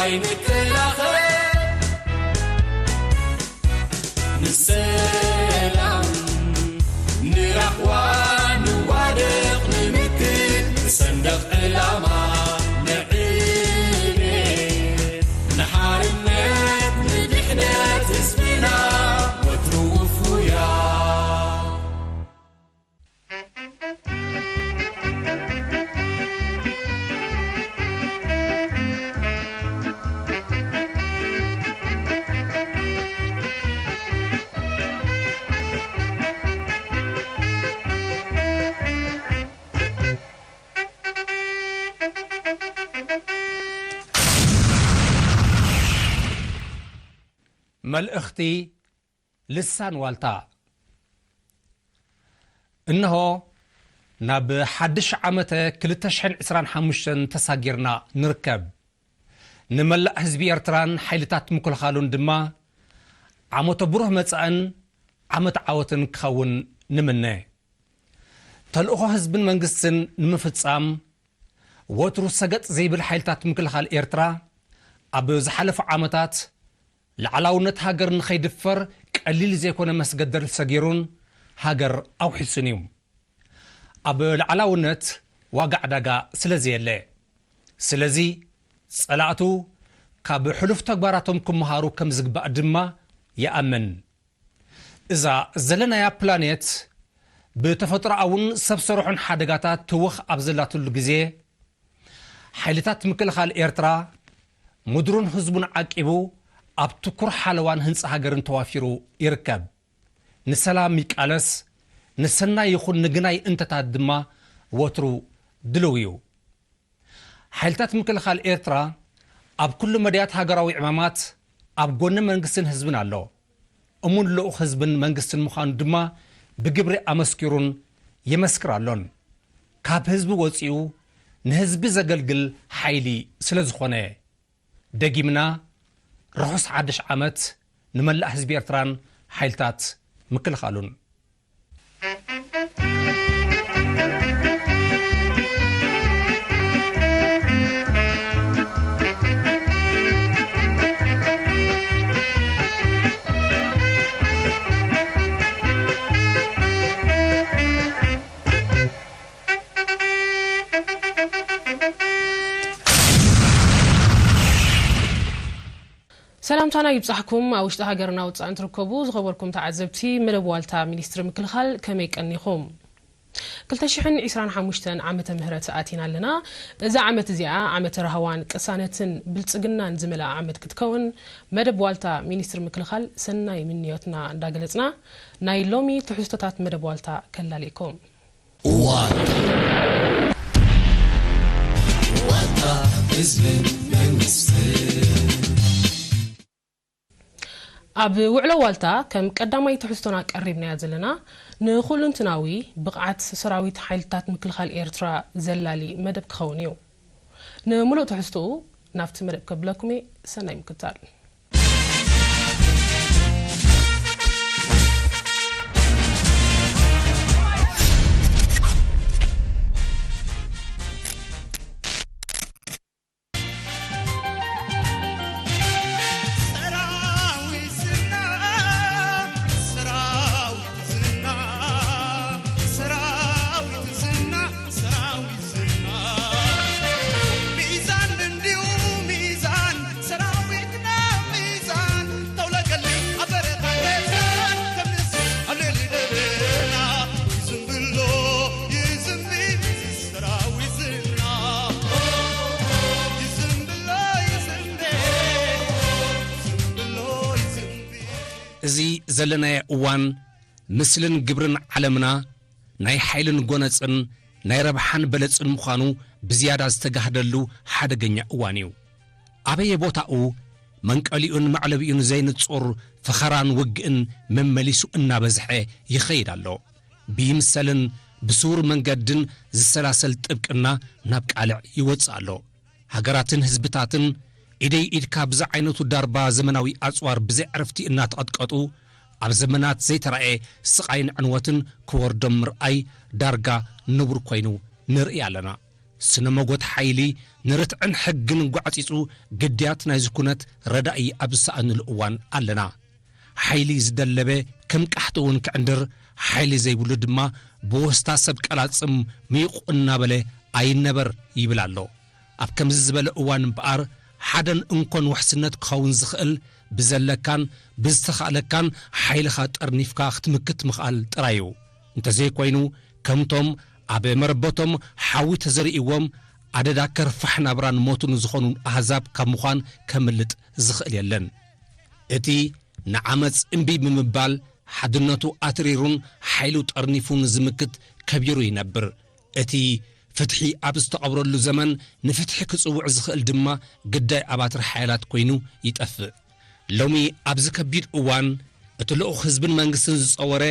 ኣይንከላኸል ንሰላም ንራኽዋ ንዋደቕ ንምክት ንሰንደቕ ዕላማ ንዕቤት ንሓርነት ንድሕነት ህዝብና ወትሩ ውፉያ። መልእኽቲ ልሳን ዋልታ። እንሆ ናብ ሓድሽ ዓመተ ክልተ ሽሕን ዕስራን ሓሙሽተን ተሳጊርና ንርከብ። ንመላእ ህዝቢ ኤርትራን ሓይልታት ምክልኻሉን ድማ ዓመተ ብሩህ መጻእን ዓመት ዓወትን ክኸውን ንምነ። ተልእኾ ህዝብን መንግስትን ንምፍጻም ወትሩ ሰገጥ ዘይብል ሓይልታት ምክልኻል ኤርትራ ኣብ ዝሓለፉ ዓመታት ላዕላውነት ሃገር ንኸይድፈር ቀሊል ዘይኮነ መስገደል ሰጊሩን ሃገር ኣውሒሱን እዩ። ኣብ ላዕላውነት ዋጋ ዕዳጋ ስለ ዘየለ፣ ስለዚ ጸላእቱ ካብ ሕሉፍ ተግባራቶም ክመሃሩ ከም ዝግባእ ድማ ይኣምን። እዛ ዘለናያ ፕላኔት ብተፈጥሮኣውን ሰብ ሰርሖን ሓደጋታት ትውኽ ኣብ ዘላትሉ ግዜ፣ ሓይልታት ምክልኻል ኤርትራ ምድሩን ህዝቡን ዓቂቡ ኣብ ትኩር ሓለዋን ህንጻ ሃገርን ተዋፊሩ ይርከብ። ንሰላም ይቃለስ፣ ንሰናይ ይኹን ንግናይ እንተታት ድማ ወትሩ ድልው እዩ። ሓይልታት ምክልኻል ኤርትራ ኣብ ኩሉ መዳያት ሃገራዊ ዕማማት ኣብ ጎኒ መንግስትን ህዝብን ኣሎ። እሙን ልኡኽ ህዝብን መንግስትን ምዃኑ ድማ ብግብሪ ኣመስኪሩን የመስክር ኣሎን። ካብ ህዝቢ ወጺኡ ንህዝቢ ዘገልግል ሓይሊ ስለ ዝኾነ። ደጊምና ርሑስ ሓድሽ ዓመት ንመላእ ህዝቢ ኤርትራን ሓይልታት ምክልኻሉን። ሰላምታና ይብጻሕኩም። ኣብ ውሽጢ ሃገርና ወጻእን ትርከቡ ዝኸበርኩም ተዓዘብቲ መደብ ዋልታ ሚኒስትሪ ምክልኻል ከመይ ቀኒኹም? ክልተ ሽሕን ዕስራን ሓሙሽተን ዓመተ ምህረት ኣቲና ኣለና። እዛ ዓመት እዚኣ ዓመተ ራህዋን ቅሳነትን ብልጽግናን ዝመልኣ ዓመት ክትከውን መደብ ዋልታ ሚኒስትሪ ምክልኻል ሰናይ ምንዮትና እንዳገለጽና ናይ ሎሚ ትሕዝቶታት መደብ ዋልታ ከላልየኩም። ዋልታ። ዋልታ ህዝብን መንግስትን። ኣብ ውዕሎ ዋልታ ከም ቀዳማይ ትሕዝቶና ቀሪብናያ ዘለና ንኹሉንትናዊ ብቕዓት ሰራዊት ሓይልታት ምክልኻል ኤርትራ ዘላሊ መደብ ክኸውን እዩ። ንምሉእ ትሕዝቶኡ ናብቲ መደብ ከብለኩም እየ። ሰናይ ምክታል። እዚ ዘለናዮ እዋን ምስልን ግብርን ዓለምና ናይ ሓይልን ጎነጽን ናይ ረብሓን በለጽን ምዃኑ ብዝያዳ ዝተጋህደሉ ሓደገኛ እዋን እዩ። ኣበየ ቦታኡ መንቀሊኡን መዕለቢኡን ዘይንጹር ፈኸራን ውግእን መመሊሱ እናበዝሐ ይኸይድ ኣሎ። ብይምሰልን ብስውር መንገድን ዝሰላሰል ጥብቅና ናብ ቃልዕ ይወጽእ ኣሎ። ሃገራትን ህዝብታትን ኢደይ ኢድ ካብዚ ዓይነቱ ዳርባ ዘመናዊ ኣጽዋር ብዘይ ዕረፍቲ እናተቐጥቀጡ፣ ኣብ ዘመናት ዘይተራእየ ስቓይን ዕንወትን ክወርዶም ምርኣይ ዳርጋ ንቡር ኮይኑ ንርኢ ኣለና። ስነ መጎት ሓይሊ ንርትዕን ሕግን ጓዕጺጹ ግድያት ናይዚ ኩነት ረዳኢ ኣብ ዝሰኣንሉ እዋን ኣለና። ሓይሊ ዝደለበ ከም ቃሕቲ እውን ክዕንድር፣ ሓይሊ ዘይብሉ ድማ ብወስታ ሰብ ቀላጽም ምይቑ እናበለ ኣይነበር ይብል ኣሎ። ኣብ ከምዚ ዝበለ እዋን እምበኣር ሓደን እንኮን ውሕስነት ክኸውን ዝኽእል ብዘለካን ብዝተኻእለካን ሓይልኻ ጠርኒፍካ ክትምክት ምኽኣል ጥራይ እዩ። እንተዘይኮይኑ ከምቶም ኣብ መረበቶም ሓዊ ተዘሪእዎም ኣደዳ ከርፋሕ ናብራን ሞትን ዝኾኑ ኣህዛብ ካብ ምዃን ከምልጥ ዝኽእል የለን። እቲ ንዓመጽ እምቢ ብምባል ሓድነቱ ኣትሪሩን ሓይሉ ጠርኒፉን ዝምክት ከቢሩ ይነብር። እቲ ፍትሒ ኣብ ዝተቐብረሉ ዘመን ንፍትሒ ክጽውዕ ዝኽእል ድማ ግዳይ ኣባትር ሓይላት ኮይኑ ይጠፍእ። ሎሚ ኣብዚ ከቢድ እዋን እቲ ልኡኽ ህዝብን መንግስትን ዝጸወረ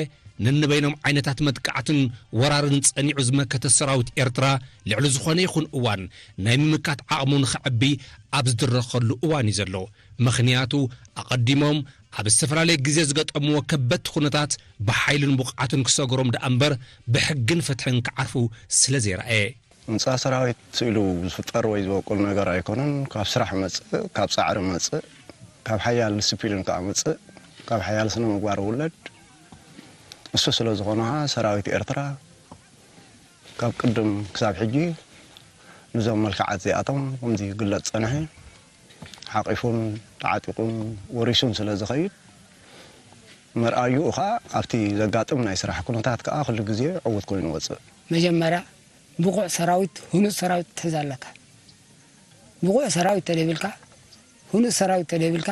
ነንበይኖም ዓይነታት መጥቃዕትን ወራርን ጸኒዑ ዝመከተ ሰራዊት ኤርትራ ልዕሊ ዝኾነ ይኹን እዋን ናይ ምምካት ዓቕሙ ንኸዕቢ ኣብ ዝድረኸሉ እዋን እዩ ዘሎ። ምኽንያቱ ኣቐዲሞም ኣብ ዝተፈላለየ ግዜ ዝገጠምዎ ከበድቲ ኩነታት ብሓይልን ብቕዓትን ክሰግሮም ደኣ እምበር ብሕግን ፍትሕን ክዓርፉ ስለ ዘይረኣየ። ህንፃ ሰራዊት ኢሉ ዝፍጠር ወይ ዝበቁል ነገር ኣይኮነን። ካብ ስራሕ መፅእ፣ ካብ ፃዕሪ መፅእ፣ ካብ ሓያል ዲስፕሊን ከዓ መፅእ፣ ካብ ሓያል ስነ ምግባር ውለድ። እሱ ስለ ዝኾነ ከዓ ሰራዊት ኤርትራ ካብ ቅድም ክሳብ ሕጂ ንዞም መልክዓት እዚኣቶም ከምዚ ይግለጽ ጸንሐ ሓቒፉን ተዓጢቑን ወሪሱን ስለ ዝኸይድ መርኣዩኡ ከዓ ኣብቲ ዘጋጥም ናይ ስራሕ ኩነታት ከዓ ኩሉ ግዜ ዕዉት ኮይኑ ይወፅእ። መጀመርያ ብቑዕ ሰራዊት፣ ህኑጽ ሰራዊት ክትሕዝ ኣለካ። ብቑዕ ሰራዊት ተደይብልካ፣ ህኑጽ ሰራዊት ተደይብልካ፣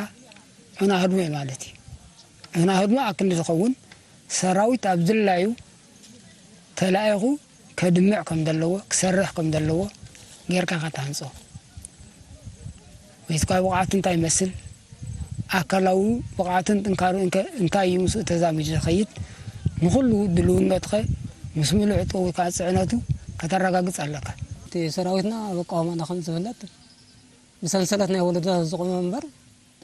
ዑና ህድሞ እዩ ማለት እዩ። ዑና ህድሞ ኣክንዲ ዝኸውን ሰራዊት ኣብ ድላዩ ተላኢኹ ከድምዕ ከም ዘለዎ፣ ክሰርሕ ከም ዘለዎ ጌርካ ኢኻ ትሃንጾ። ወይትኳ ብቕዓቱ እንታይ ይመስል፣ ኣካላዊ ብቕዓቱን ጥንካርኡን ከ እንታይ እዩ ምስኡ ተዛሚዱ ዝኸይድ፣ ንኹሉ ድልውነትኸ ምስ ምሉእ ዕጥቁ ወይ ከዓ ጽዕነቱ ከተረጋግጽ ኣለካ። እቲ ሰራዊትና ኣብ ኣቃውማና ከም ዝፍለጥ ብሰንሰለት ናይ ወለዶታት ዝቖመ እምበር፣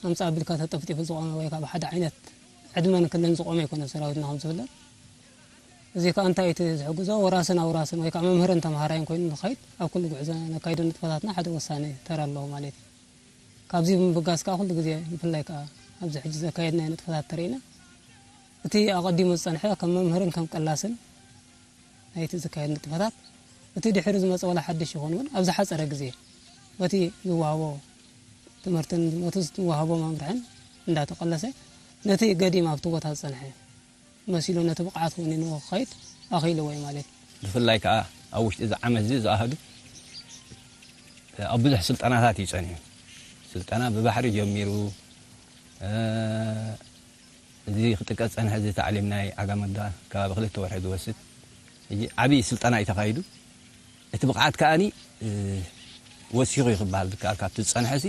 ኣምጻ ኣቢልካ ተጠፍጢፉ ዝቖመ ወይ ከዓ ብሓደ ዓይነት ዕድመን ክልን ዝቖመ ኣይኮነን ሰራዊትና ከም ዝፍለጥ። እዚ ከዓ እንታይ እቲ ዝሕግዞ? ወራስን ኣውራስን ወይ ከዓ መምህርን ተምሃራይን ኮይኑ ንኸይድ ኣብ ኩሉ ጉዕዞ ነካይዶ ንጥፈታትና ሓደ ወሳኒ ተራ ኣለዎ ማለት እዩ። ካብዚ ብምብጋስ ከዓ ኩሉ ግዜ ብፍላይ ከዓ ኣብዚ ሕጂ ዘካየድናዮ ንጥፈታት ተሪእና እቲ ኣቐዲሙ ዝጸንሐ ከም መምህርን ከም ቀላስን ናይቲ ዝካየድ ንጥፈታት እቲ ድሕሪ ዝመጸ ዋላ ሓድሽ ይኹን እውን ኣብ ዝሓጸረ ግዜ በቲ ዝወሃቦ ትምህርትን በቲ ዝወሃቦ መምርሕን እንዳተቐለሰ ነቲ ገዲም ኣብቲ ቦታ ዝጸንሐ መሲሉ ነቲ ብቕዓት እውን ንክኸይድ ኣኽኢልዎ እዩ ማለት እዩ። ብፍላይ ከዓ ኣብ ውሽጢ እዚ ዓመት እዚ ዝኣህዱ ኣብ ብዙሕ ስልጠናታት እዩ ጸኒሑ። ስልጠና ብባሕሪ ጀሚሩ፣ እ፣ እዚ ክጥቀስ ጸንሐ፣ እዚ ታዕሊም ናይ ዓጋመዳ ከባቢ ክልተ ወርሒ ዝወስድ፣ ሕጂ ዓብዪ ስልጠና እዩ ተኻይዱ። እቲ ብቕዓት ከኣኒ፣ እ፣ ወሲኹ እዩ ክበሃል ዝከኣል። ካብቲ ዝጸንሐሲ፣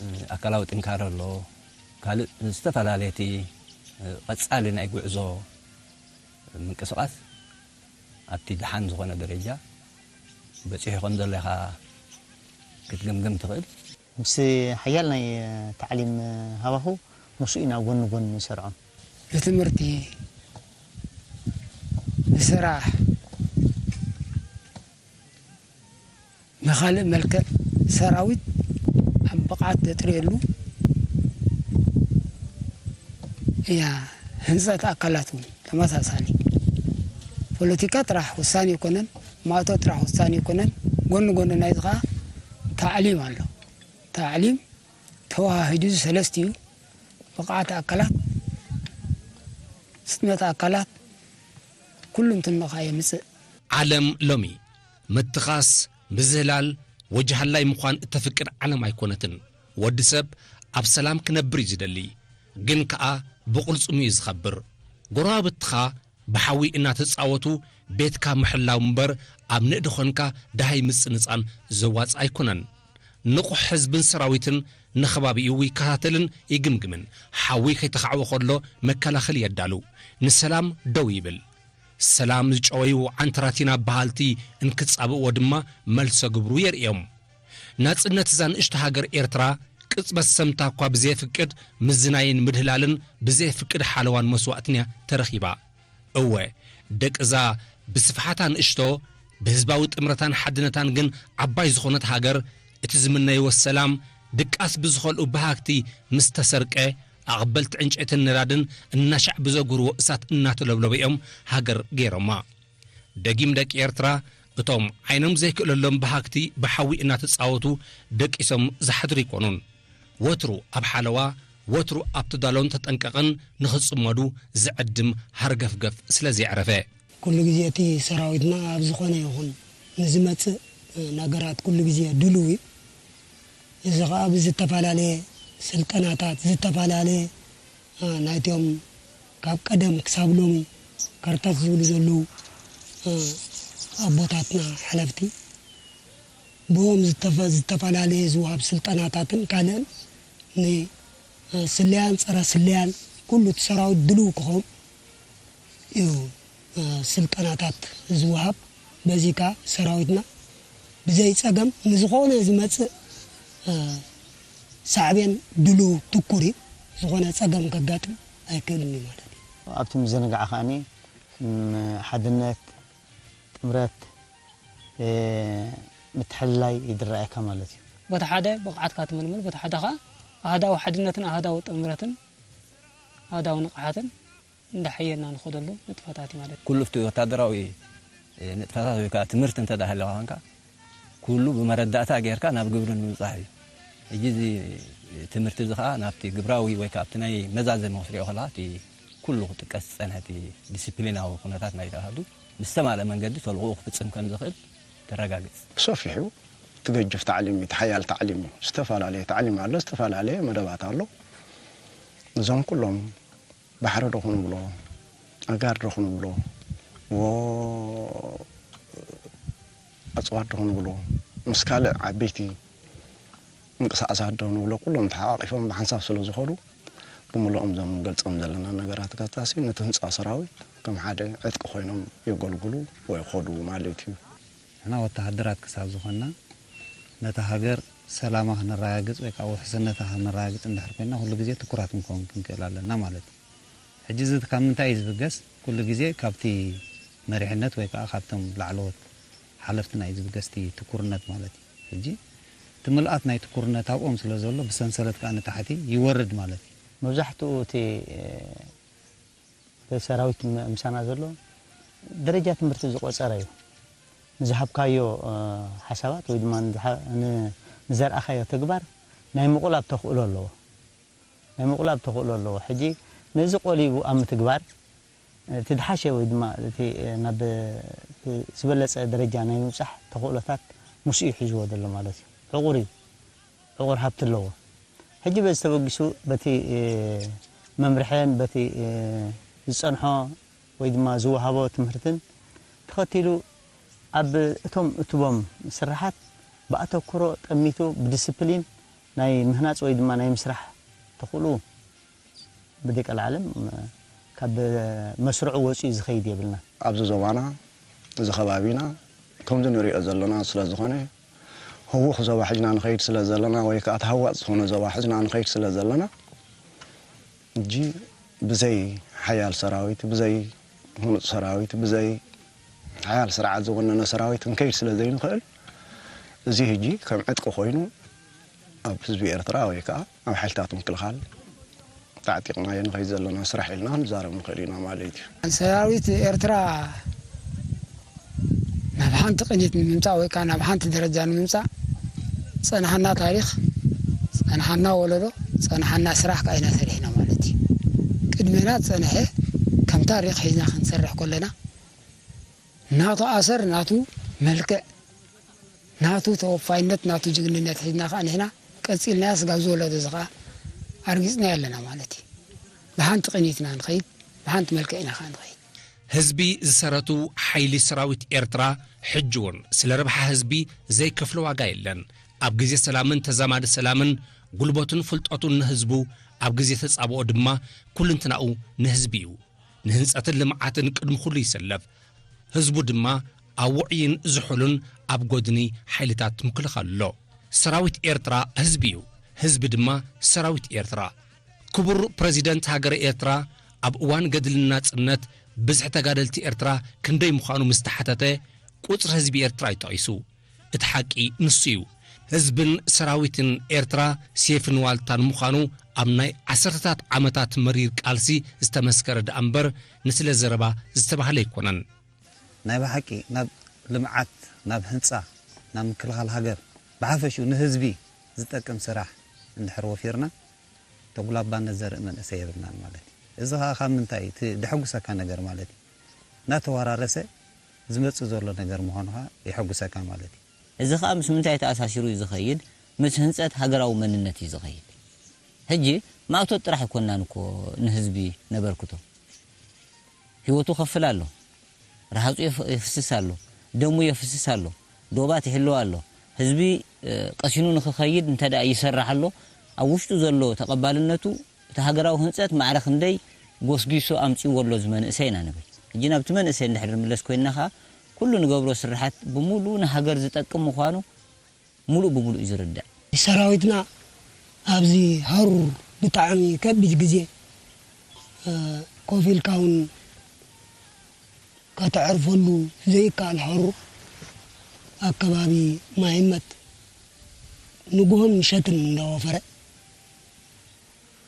እ፣ ኣካላዊ ጥንካረ ኣሎ። ካልእ ዝተፈላለየ እቲ፣ እ፣ ቀጻሊ ናይ ጉዕዞ ምንቅስቓስ ኣብቲ ደሓን ዝኾነ ደረጃ በጺሑ ከም ዘሎ ኢኻ ክትግምግም ትኽእል። ምስ ሓያል ናይ ታዕሊም ሃዋሁ ምስኡ ኢና ጎኒ ጎኒ ንሰርዖም። ንትምህርቲ፣ ንስራሕ፣ ንኻልእ መልክዕ ሰራዊት ኣብ ብቕዓት ዘጥርየሉ እያ። ህንፀት ኣካላት እውን ተመሳሳሊ። ፖለቲካ ጥራሕ ውሳኔ ኣይኮነን፣ ማእቶ ጥራሕ ውሳኔ ኣይኮነን። ጎኒ ጎኒ ናይዚ ኸዓ ታዕሊም ኣሎ። ታዕሊም ተወሃሂዱ ሰለስቲኡ ብቕዓት ኣካላት፣ ስጥመት ኣካላት ኩሉንትንኻ የምጽእ። ዓለም ሎሚ ምትኻስ፣ ምዝህላል፣ ወጅሃላይ ምዃን እተፍቅድ ዓለም ኣይኮነትን። ወዲ ሰብ ኣብ ሰላም ክነብር እዩ ዝደሊ፣ ግን ከኣ ብቕልጽሙ እዩ ዝኸብር። ጎረባብትኻ ብሓዊ እናተጻወቱ ቤትካ ምሕላው እምበር ኣብ ንእዲ ኾንካ ደሃይ ምጽንጻን ዘዋጽእ ኣይኮነን። ንቑሕ ህዝብን ሰራዊትን ንኸባቢኡ ይከታተልን ይግምግምን። ሓዊ ከይተኻዕወ ከሎ መከላኸሊ የዳሉ። ንሰላም ደው ይብል። ሰላም ዝጨወዩ ዓንተራቲና በሃልቲ እንክጻብእዎ ድማ መልሰ ግብሩ የርእዮም። ናጽነት እዛ ንእሽቶ ሃገር ኤርትራ ቅጽበት ሰምታ እኳ ብዘየፍቅድ ምዝናይን ምድህላልን ብዘየፍቅድ ሓለዋን መስዋእትን እያ ተረኺባ። እወ፣ ደቅዛ ብስፍሓታ ንእሽቶ ብህዝባዊ ጥምረታን ሓድነታን ግን ዓባይ ዝኾነት ሃገር፣ እቲ ዝምነይዎ ሰላም ድቃስ ብዝኸልኡ በሃግቲ ምስ ተሰርቀ፣ ኣቐበልቲ ዕንጨይትን ነዳድን እናሻዕ ብዘጉርዎ እሳት እናተለብለቡ እዮም ሃገር ገይሮማ። ደጊም ደቂ ኤርትራ፣ እቶም ዓይኖም ዘይክእለሎም በሃግቲ ብሓዊ እናተጻወቱ ደቂሶም ዝሓድሩ ኣይኮኑን። ወትሩ ኣብ ሓለዋ፣ ወትሩ ኣብ ትዳሎን ተጠንቀቕን ንኽጽመዱ ዝዕድም ሃርገፍገፍ ስለ ዘየዕረፈ። ኩሉ ግዜ እቲ ሰራዊትና ኣብ ዝኾነ ይኹን ንዝመጽእ ነገራት ኩሉ ግዜ ድሉው እዩ። እዚ ኸኣ ብዝተፈላለየ ስልጠናታት፣ ዝተፈላለየ፣ እ፣ ናይቶም ካብ ቀደም ክሳብ ሎሚ ከርተት ዝብሉ ዘለዉ፣ እ፣ ኣቦታትና ሓለፍቲ፣ ብኦም ዝተፈ-፣ ዝተፈላለየ ዝወሃብ ስልጠናታትን ካልእን ን-፣ እ፣ ስለያን ጸረ ስለያን ኩሉ እቲ ሰራዊት ድሉው ክኸውን እዩ፣ እ፣ ስልጠናታት ዝወሃብ። በዚ ከኣ ሰራዊትና ብዘይ ጸገም ንዝኾነ ዝመጽእ፣ እ፣ ሳዕቤን ድሉው ትኩር እዩ። ዝኾነ ጸገም ከጋጥም ኣይክእልን እዩ ማለት እዩ። ኣብቲ ምዝንጋዕ ከኣኒ፣ ም-፣ ሓድነት፣ ጥምረት፣ እ፣ ምትሕልላይ ይድረኣየካ ማለት እዩ። በቲ ሓደ ብቕዓትካ ትምልምል፣ በቲ ሓደ ኸኣ ኣሃዳዊ ሓድነትን ኣሃዳዊ ጥምረትን ኣሃዳዊ ንቕሓትን እንዳሓየልና ንኸደሉ ንጥፈታት እዩ ማለት እዩ። ኩሉ እቲ ወታደራዊ፣ እ፣ ንጥፈታት ወይ ከዓ ትምህርቲ እንተ ደኣ ሃለዋ ኳንካ፣ ኩሉ ብመረዳእታ ጌርካ ናብ ግብሪ ንምብጻሕ እዩ። ሕጂ እዚ ትምህርቲ እዚ ኸኣ ናብቲ ግብራዊ ወይ ከዓ ኣብቲ ናይ መዛዘሚ ክትሪኦ ከለኻ፣ እቲ ኩሉ ክጥቀስ ዝጸንሐ እቲ ዲሲፕሊናዊ ኩነታት ናይቲ ኣሃዱ ብዝተማልአ መንገዲ ተልእኾኡ ክፍጽም ከም ዝኽእል ተረጋግጽ። ብሰፊሑ እቲ ገጅፍ ታዕሊም እዩ፣ እቲ ሓያል ታዕሊም እዩ። ዝተፈላለየ ታዕሊም ኣሎ፣ ዝተፈላለየ መደባት ኣሎ። እዞም ኩሎም ባሕሪ ዶ ክንብሎ፣ ኣጋር ዶ ክንብሎ፣ ዎ-፣ ኣጽዋር ዶ ክንብሎ፣ ምስ ካልእ ዓበይቲ ምንቅስቓሳት ዶ ንብሎ፣ ኩሎም ተሓቋቒፎም ብሓንሳብ ስለ ዝኸዱ፣ ብምልኦም እዞም ንገልጾም ዘለና ነገራት ከታሲ ነቲ ህንጻ ሰራዊት ከም ሓደ ዕጥቂ ኮይኖም የገልግሉ ወይ ይኸዱ ማለት እዩ። ንሕና ወተሃደራት ክሳብ ዝኾንና፣ ነታ ሃገር ሰላማ ክነረጋግጽ ወይ ከዓ ውሕስነታ ክነረጋግጽ እንድሕር ኮይንና፣ ኩሉ ግዜ ትኩራት ክንከውን ክንክእል ኣለና ማለት እዩ። ሕጂ እዚ ካብ ምንታይ እዩ ዝብገስ? ኩሉ ግዜ ካብቲ መሪሕነት ወይ ከዓ ካብቶም ላዕለዎት ሓለፍትና እዩ ዝብገስ እቲ ትኩርነት ማለት እዩ። ሕጂ እቲ ምልኣት ናይ ትኩርነት ኣብኦም ስለ ዘሎ፣ ብሰንሰለት ከዓ ንታሕቲ ይወርድ ማለት እዩ። መብዛሕትኡ እቲ፣ እ፣ ሰራዊት ም-፣ ምሳና ዘሎ ደረጃ ትምህርቲ ዝቆጸረ እዩ። ንዝሃብካዮ፣ እ፣ ሓሳባት ወይ ድማ ንዝሃ-፣ ን-፣ ንዘርኣኻዮ ተግባር ናይ ምቑላብ ተኽእሎ ኣለዎ። ናይ ምቑላብ ተኽእሎ ኣለዎ። ሕጂ ነዚ ቆሊቡ ኣብ ምትግባር፣ እቲ ዝሓሸ ወይ ድማ እቲ ናብ፣ እቲ ዝበለጸ ደረጃ ናይ ምብጻሕ ተኽእሎታት ምስኡ እዩ ሒዝዎ ዘሎ ማለት እዩ። ዕቑር እዩ። ዕቑር ሃብቲ ኣለዎ። ሕጂ በዚ ተበጊሱ በቲ፣ እ፣ መምርሕን በቲ፣ እ፣ ዝጸንሖ ወይ ድማ ዝወሃቦ ትምህርትን ተኸቲሉ ኣብ እቶም እትቦም ስራሓት ብኣተኩሮ ጠሚቱ ብዲስፕሊን ናይ ምህናጽ ወይ ድማ ናይ ምስራሕ ተኽእሉ ብደቂ ዓለም ካብ መስርዑ ወጺኡ ዝኸይድ የብልና። ኣብዚ ዞባና፣ እዚ ከባቢና ከምዚ ንሪኦ ዘለና ስለ ዝኾነ፣ ህዉኽ ዞባ ሒዝና ንኸይድ ስለ ዘለና ወይ ከዓ ተሃዋፅ ዝኾነ ዞባ ሒዝና ንኸይድ ስለ ዘለና፣ እጂ ብዘይ ሓያል ሰራዊት፣ ብዘይ ህኑፅ ሰራዊት፣ ብዘይ ሓያል ስርዓት ዝወነነ ሰራዊት ክንከይድ ስለ ዘይንኽእል፣ እዚ ሕጂ ከም ዕጥቂ ኮይኑ ኣብ ህዝቢ ኤርትራ ወይ ከዓ ኣብ ሓይልታት ምክልኻል ተዓጢቕናዮ ንኸይድ ዘለና ስራሕ ኢልና ክንዛረብ ንኽእል ኢና ማለት እዩ። ሰራዊት ኤርትራ ናብ ሓንቲ ቅኒት ንምምጻእ ወይ ከዓ ናብ ሓንቲ ደረጃ ንምምጻእ ዝጸንሓና ታሪኽ፣ ዝጸንሓና ወለዶ፣ ዝጸንሓና ስራሕ ከዓ ኢና ሰሪሕና ማለት እዩ። ቅድሜና ዝጸንሐ ከም ታሪኽ ሒዝና ክንሰርሕ ከለና ናቱ ኣሰር፣ ናቱ መልክዕ፣ ናቱ ተወፋይነት፣ ናቱ ጅግንነት ሒዝና ከዓ ንሕና ቀጺልናዮ፣ ስጋብ ዝወለዶ እዚ ከዓ ኣርጊጽናዮ ኣለና ማለት እዩ። ብሓንቲ ቅኒትና ንኸይድ፣ ብሓንቲ መልክዕ ኢና ከዓ ንኸይድ። ህዝቢ ዝሰረቱ ሓይሊ ሰራዊት ኤርትራ ሕጂ እውን ስለ ረብሓ ህዝቢ ዘይከፍሎ ዋጋ የለን። ኣብ ግዜ ሰላምን ተዛማዲ ሰላምን ጉልበቱን ፍልጠቱን ንህዝቡ፣ ኣብ ግዜ ተጻብኦ ድማ ኩልንትናኡ ንህዝቢ እዩ። ንህንጸትን ልምዓትን ቅድሚ ኩሉ ይሰለፍ። ህዝቡ ድማ ኣብ ውዑይን ዝሑልን ኣብ ጎድኒ ሓይልታት ምክልኻል ኣሎ። ሰራዊት ኤርትራ ህዝቢ እዩ፣ ህዝቢ ድማ ሰራዊት ኤርትራ። ክቡር ፕረዚደንት ሃገረ ኤርትራ ኣብ እዋን ገድሊ ናጽነት ብዝሒ ተጋደልቲ ኤርትራ ክንደይ ምዃኑ ምስ ተሓተተ፣ ቁጽሪ ህዝቢ ኤርትራ እዩ ጠቒሱ። እቲ ሓቂ ንሱ እዩ። ህዝብን ሰራዊትን ኤርትራ ሴፍን ዋልታን ምዃኑ ኣብ ናይ ዓሰርተታት ዓመታት መሪር ቃልሲ ዝተመስከረ ደኣ እምበር፣ ንስለ ዘረባ ዝተባህለ ኣይኮነን። ናይ ብሓቂ ናብ ልምዓት፣ ናብ ህንጻ፣ ናብ ምክልኻል ሃገር፣ ብሓፈሽኡ ንህዝቢ ዝጠቅም ስራሕ እንድሕር ወፊርና፣ ተጉላባነት ዘርኢ መንእሰይ የብልናን ማለት እዩ። እዚ ኸኣ ካብ ምንታይ እዩ? እቲ ደሐጉሰካ ነገር ማለት እዩ። እናተወራረሰ ዝመጽእ ዘሎ ነገር ምዃኑ ኸኣ የሐጉሰካ ማለት እዩ። እዚ ኸኣ ምስ ምንታይ ተኣሳሲሩ እዩ ዝኸይድ? ምስ ህንጸት ሃገራዊ መንነት እዩ ዝኸይድ። ሕጂ ማእቶት ጥራሕ ኣይኮንናን እኮ ንህዝቢ ነበርክቶ። ህይወቱ ከፍል ኣሎ፣ ረሃጹ የፍ-፣ የፍስስ ኣሎ፣ ደሙ የፍስስ ኣሎ፣ ዶባት ይሕልው ኣሎ። ህዝቢ፣ እ፣ ቀሲኑ ንኽኸይድ እንተ ደኣ ይሰርሕ ኣሎ፣ ኣብ ውሽጡ ዘሎ ተቐባልነቱ እቲ ሃገራዊ ህንጸት ማዕረ ክንደይ ጎስጒሱ ኣምጺእዎ ኣሎ እዚ መንእሰይ ኢና ንብል። ሕጂ ናብቲ መንእሰይ እንድሕር ንምለስ ኮይንና ኸኣ፣ ኩሉ ንገብሮ ስርሓት ብምሉኡ ንሃገር ዝጠቅም ምዃኑ ምሉእ ብምሉእ እዩ ዝርዳእ። ሰራዊትና ኣብዚ ሃሩር ብጣዕሚ ከቢድ ግዜ፣ እ፣ ኮፍ ኢልካ እውን ከተዕርፈሉ ዘይከኣል ሃሩር ኣብ ከባቢ ማይመት ንግሆን ምሸትን እንዳወፈረ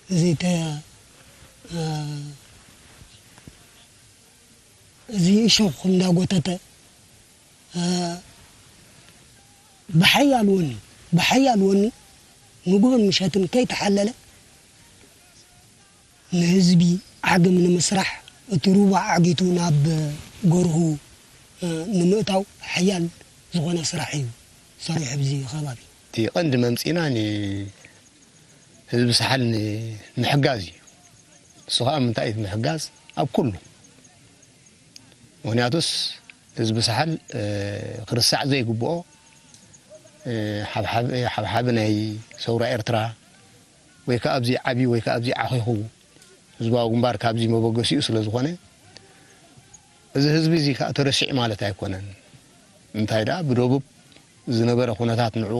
እዚ ተ-፣ እ፣ እዚ እሾኽ እንዳጎተተ፣ እ፣ ብሓያል ወኒ፣ ብሓያል ወኒ ንግሆን ምሸትን ከይተሓለለ ንህዝቢ ዓግም ንምስራሕ፣ እቲ ሩባ ዓጊቱ ናብ ገርሁ፣ እ፣ ንምእታው ሓያል ዝኾነ ስራሕ እዩ ሰሪሑ ኣብዚ ከባቢ። እቲ ቀንዲ መምጺእና ንህዝቢ ሳሕል ንምሕጋዝ እዩ። እሱ ኸኣ ምንታይ እዩ ምሕጋዝ? ኣብ ኩሉ። ምኽንያቱስ ህዝቢ ሳሕል፣ እ፣ ክርስዕ ዘይግብኦ፣ እ፣ ሓብሓብ-፣ ሓብሓቢ ናይ ሰውራ ኤርትራ ወይ ከኣ ኣብዚ ዓብዩ ወይ ከኣ ኣብዚ ዓኺኹ ህዝባዊ ግንባር ካብዚ መበገሲኡ ስለ ዝኾነ፣ እዚ ህዝቢ እዚ ከኣ ተረሲዑ ማለት ኣይኮነን። እንታይ ደኣ ብደቡብ ዝነበረ ኩነታት ንዕኡ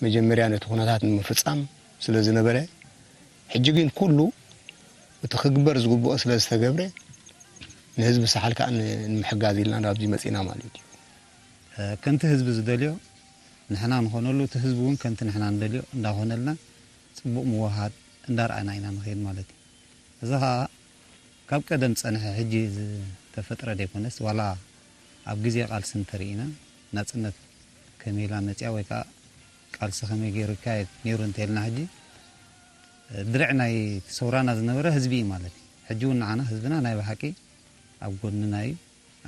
መጀመርያ ነቲ ኩነታት ንምፍጻም ስለ ዝነበረ፣ ሕጂ ግን ኩሉ እቲ ክግበር ዝግብኦ ስለ ዝተገብረ፣ ንህዝቢ ሳሕል ከኣ ን-፣ ንምሕጋዝ ኢልና ናብዚ መጺና ማለት እዩ። እ፣ ከምቲ ህዝቢ ዝደልዮ ንሕና ንኾነሉ፣ እቲ ህዝቢ እውን ከምቲ ንሕና ንደልዮ እንዳኾነልና፣ ጽቡቕ ምውህሃድ እንዳርኣና ኢና ንኸይድ ማለት እዩ። እዚ ኸኣ ካብ ቀደም ዝጸንሐ፣ ሕጂ ዝተፈጥረ ዘይኮነስ፣ ዋላ ኣብ ግዜ ቃልሲ እንተርኢና፣ ናጽነት ከመይ ኢላ መጺኣ ወይ ከኣ ቃልሲ ከመይ ገይሩ ይካየድ ነይሩ እንተኢልና፣ ሕጂ ድርዕ ናይ ሰውራና ዝነበረ ህዝቢ እዩ ማለት እዩ። ሕጂ እውን ንዓና ህዝብና ናይ ብሓቂ ኣብ ጎንና እዩ።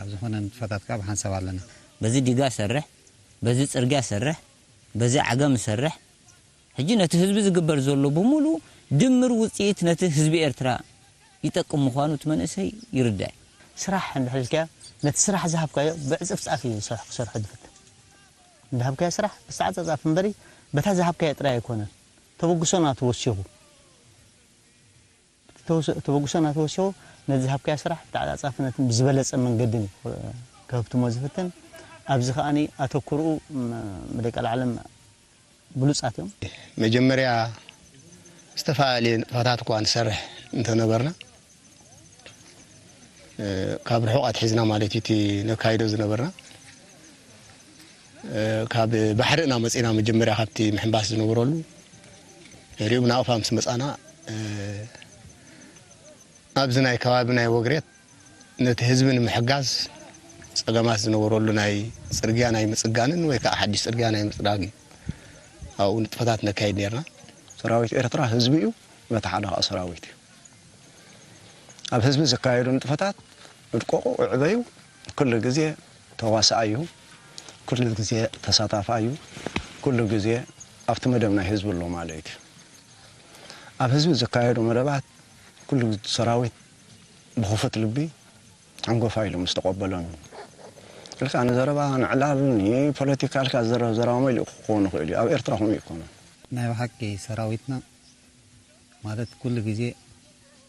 ኣብ ዝኾነ ንጥፈታት ከኣ ብሓንሳብ ኣለና። በዚ ዲጋ ሰርሕ፣ በዚ ጽርግያ ሰርሕ፣ በዚ ዓገም ሰርሕ። ሕጂ ነቲ ህዝቢ ዝግበር ዘሎ ብምሉእ ድምር ውጽኢት ነቲ ህዝቢ ኤርትራ ይጠቅም ምዃኑ እቲ መንእሰይ ይርዳእ። ስራሕ እንድሕር ኢልካዮ፣ ነቲ ስራሕ ዝሃብካዮ ብዕጽፍ ጻፍ እዩ ዝሰርሕ-፣ ክሰርሖ ዝፍትን። ዝሃብካዮ ስራሕ ብተዓጻጻፍ እምበሪ፣ በታ ዝሃብካዮ ጥራይ ኣይኮነን። ተበግሶ ናቱ ወሲኹ። ተወስ-፣ ተበግሶ ናቱ ወሲኹ፣ ነቲ ዝሃብካዮ ስራሕ ብተዓጻጻፍነትን ብዝበለጸ መንገድን እዩ ከህብትሞ ዝፍትን። ኣብዚ ከኣኒ ኣተኩርኡ ም-፣ ብደቂ ዓለም ብሉጻት እዮም። መጀመርያ ዝተፈላለየ ንጥፈታት እኳ ንሰርሕ እንተነበርና፣ እ፣ ካብ ርሑቕ ኣትሒዝና ማለት እዩ እቲ ነካይዶ ዝነበርና። እ፣ ካብ ባሕሪ ኢና መጺና መጀመርያ ካብቲ ምሕንባስ ዝነበረሉ። ድሕሪኡ ብናቕፋ ምስ መጻና፣ እ፣ ኣብዚ ናይ ከባቢ ናይ ወግሬት ነቲ ህዝቢ ንምሕጋዝ ጸገማት ዝነበረሉ ናይ ጽርግያ ናይ ምጽጋንን ወይ ከኣ ሓድሽ ጽርግያ ናይ ምጽራግን ኣብኡ ንጥፈታት ነካይድ ኔርና። ሰራዊት ኤርትራ ህዝቢ እዩ፣ በቲ ሓደ ከኣ ሰራዊት እዩ። ኣብ ህዝቢ ዝካየዱ ንጥፈታት እድቀቑ፣ እዕበዩ፣ ኩሉ ግዜ ተዋሳኣይ እዩ፣ ኩሉ ግዜ ተሳታፋይ እዩ፣ ኩሉ ግዜ ኣብቲ መደብ ናይ ህዝቢ ኣሎ ማለት እዩ። ኣብ ህዝቢ ዝካየዱ መደባት ኩሉ ሰራዊት ብኽፉት ልቢ ሓንጎፋ ኢሉ ምስ ተቐበሎም እዩ። ኢልካ ንዘረባ፣ ንዕላል፣ ንፖለቲካ ኢልካ ዝዘረብ ዘረባ መሊኡ ክኸውን ይኽእል እዩ። ኣብ ኤርትራ ከምኡ ኣይኮነን። ናይ ብሓቂ ሰራዊትና ማለት ኩሉ ግዜ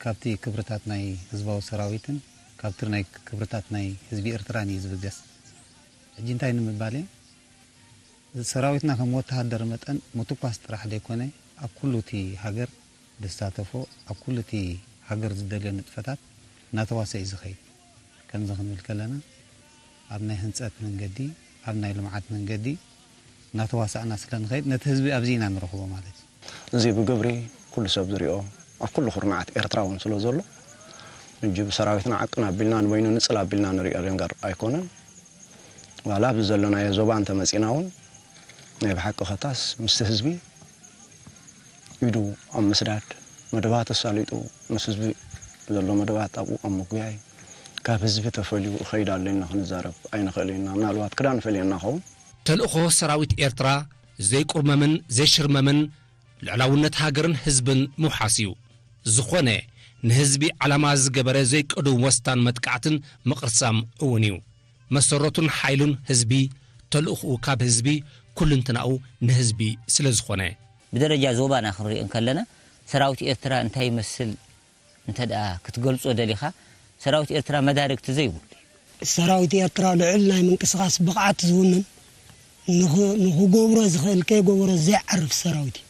ካብቲ ክብርታት ናይ ህዝባዊ ሰራዊትን ካብቲ ናይ ክብርታት ናይ ህዝቢ ኤርትራን እዩ ዝብገስ። ሕጂ እንታይ ንምባል እየ? ሰራዊትና ከም ወተሃደር መጠን ምትኳስ ጥራሕ ዘይኮነ፣ ኣብ ኩሉ እቲ ሃገር ዝሳተፎ፣ ኣብ ኩሉ እቲ ሃገር ዝደልዮ ንጥፈታት እናተዋሰ እዩ ዝኸይድ። ከምዚ ክንብል ከለና፣ ኣብ ናይ ህንጸት መንገዲ፣ ኣብ ናይ ልምዓት መንገዲ እናተዋሳእና ስለ ንኸይድ፣ ነቲ ህዝቢ ኣብዚ ኢና ንረኽቦ ማለት እዩ። እዚ ብግብሪ ኩሉ ሰብ ዝሪኦ፣ ኣብ ኩሉ ኩርናዓት ኤርትራ እውን ስለ ዘሎ፣ ሕጂ ብሰራዊትና ዓቅን ኣቢልና ንበይኑ ንጽል ኣቢልና ንሪኦ ነገር ኣይኮነን። ዋላ ኣብዚ ዘለናዮ ዞባ እንተመጺና እውን፣ ናይ ብሓቂ ኸታስ ምስቲ ህዝቢ ኢዱ ኣብ ምስዳድ፣ መደባት ኣሳሊጡ፣ ምስ ህዝቢ ዘሎ መደባት ኣብኡ ኣብ ምጉያይ፣ ካብ ህዝቢ ተፈልዩ እኸይድ ኣሎ ኢልና ክንዛረብ ኣይንኽእልን ኢና። ምናልባት ክዳን ፈልየና ኸውን። ተልእኾ ሰራዊት ኤርትራ ዘይቁርመምን ዘይሽርመምን ልዕላውነት ሃገርን ህዝብን ምውሓስ እዩ። ዝኾነ ንህዝቢ ዓላማ ዝገበረ ዘይቅዱም ወስታን መጥቃዕትን ምቕርጻም እውን እዩ። መሰረቱን ሓይሉን ህዝቢ፣ ተልእኾኡ ካብ ህዝቢ፣ ኩልንትናኡ ንህዝቢ ስለ ዝኾነ። ብደረጃ ዞባና ክንሪኦ እንከለና፣ ሰራዊት ኤርትራ እንታይ ይመስል እንተ ደኣ ክትገልጾ ደሊኻ፣ ሰራዊት ኤርትራ መዳርግቲ ዘይብሉ እዩ። ሰራዊት ኤርትራ ልዑል ናይ ምንቅስቓስ ብቕዓት ዝውንን፣ ንኽ-፣ ንኽገብሮ ዝኽእል ከይገበሮ ዘይዓርፍ ሰራዊት እዩ።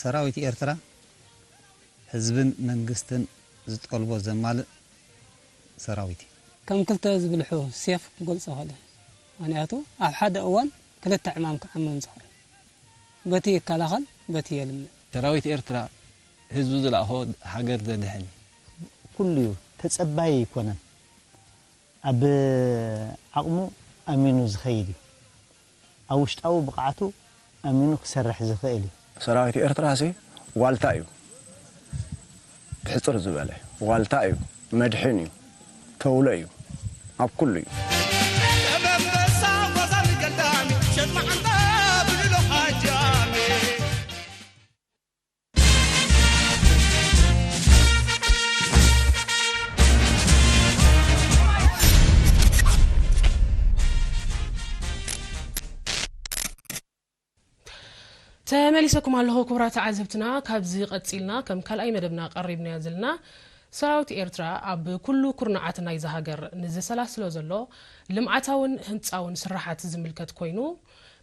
ሰራዊት ኤርትራ ህዝብን መንግስትን ዝጠልቦ ዘማልእ ሰራዊት እዩ። ከም ክልተ ዝብልሑ ሴፍ ክገልጾ ይኽእል። ምኽንያቱ ኣብ ሓደ እዋን ክልተ ዕማም ክዓምም ዝኽእል። በቲ ይከላኸል፣ በቲ የልምዕ። ሰራዊት ኤርትራ ህዝቡ ዝለኣኾ ሃገር ዘድሕን እዩ። ኩሉ እዩ፣ ተጸባዪ ኣይኮነን። ኣብ ዓቕሙ ኣሚኑ ዝኸይድ እዩ። ኣብ ውሽጣዊ ብቕዓቱ ኣሚኑ ክሰርሕ ዝኽእል እዩ። ሰራዊት ኤርትራሲ ዋልታ እዩ። ብሕጽር ዝበለ ዋልታ እዩ። መድሕን እዩ። ተውሎ እዩ። ኣብ ኩሉ እዩ። ተመሊሰኩም ኣለኹ ክቡራት ተዓዘብትና። ካብዚ ቀጺልና ከም ካልኣይ መደብና ቀሪብናዮ ዘለና፣ ሰራዊት ኤርትራ ኣብ ኩሉ ኩርናዓት ናይዛ ሃገር ንዘሰላስሎ ዘሎ ልምዓታውን ህንጻውን ስራሓት ዝምልከት ኮይኑ፣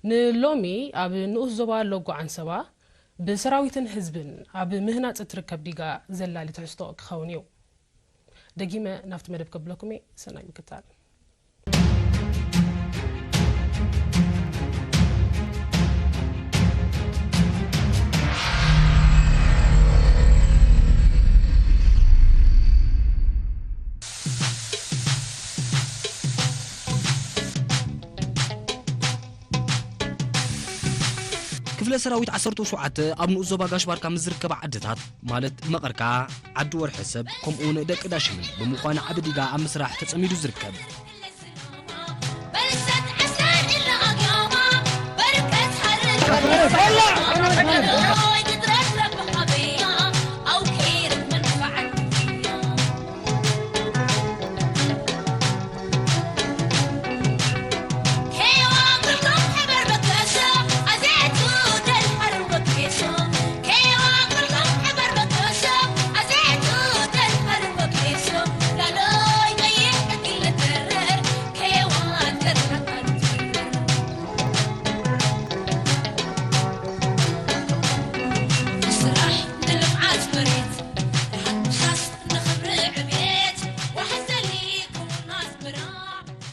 ንሎሚ ኣብ ንኡስ ዞባ ሎጎ ዓንሰባ ብሰራዊትን ህዝብን ኣብ ምህናጽ እትርከብ ዲጋ ዘላሊ ትሕዝቶ ክኸውን እዩ። ደጊመ ናብቲ መደብ ከብለኩም እየ። ሰናይ ምክታል። ክፍለ ሰራዊት ዓሰርተ ሸውዓተ ኣብ ንኡስ ዞባ ጋሽ ባርካ ምስ ዝርከባ ዓድታት ማለት መቐርካ፣ ዓዲ ወርሐ ሰብ ከምኡውን ደቂ ዳሽምን ብምዃን ዓቢ ዲጋ ኣብ ምስራሕ ተጸሚዱ ዝርከብ።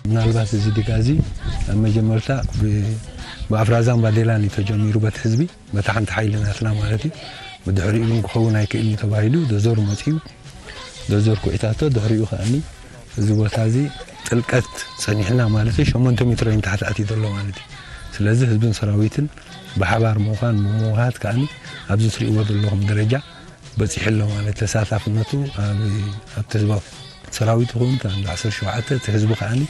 ምናልባት እዚ ዲጋ እዚ ኣብ መጀመርታ ብ-፣ ብኣፍራዛን ባዴላን እዩ ተጀሚሩ በቲ ህዝቢ፣ በታ ሓንቲ ሓይሊ ናትና ማለት እዩ። ብድሕሪኡ ግን ክኸውን ኣይክእልን እዩ ተባሂሉ ዶዘር መፂኡ፣ ዶዘር ኩዒታቶ። ድሕሪኡ ከኣኒ እዚ ቦታ እዚ ጥልቀት ጸኒሕና ማለት እዩ፣ ሸሞንተ ሜትሮ እዩ ንታሕቲ ኣትዩ ዘሎ ማለት እዩ። ስለዚ ህዝብን ሰራዊትን ብሓባር ምዃን ብምውሃድ ከኣኒ ኣብዚ ትሪእዎ ዘለኹም ደረጃ በጺሑ ኣሎ ማለት ተሳታፍነቱ ኣብ፣ ኣብቲ ህዝባዊ ሰራዊት ይኹን እቲ ዓሰርተ ሸውዓተ እቲ ህዝቢ ከኣኒ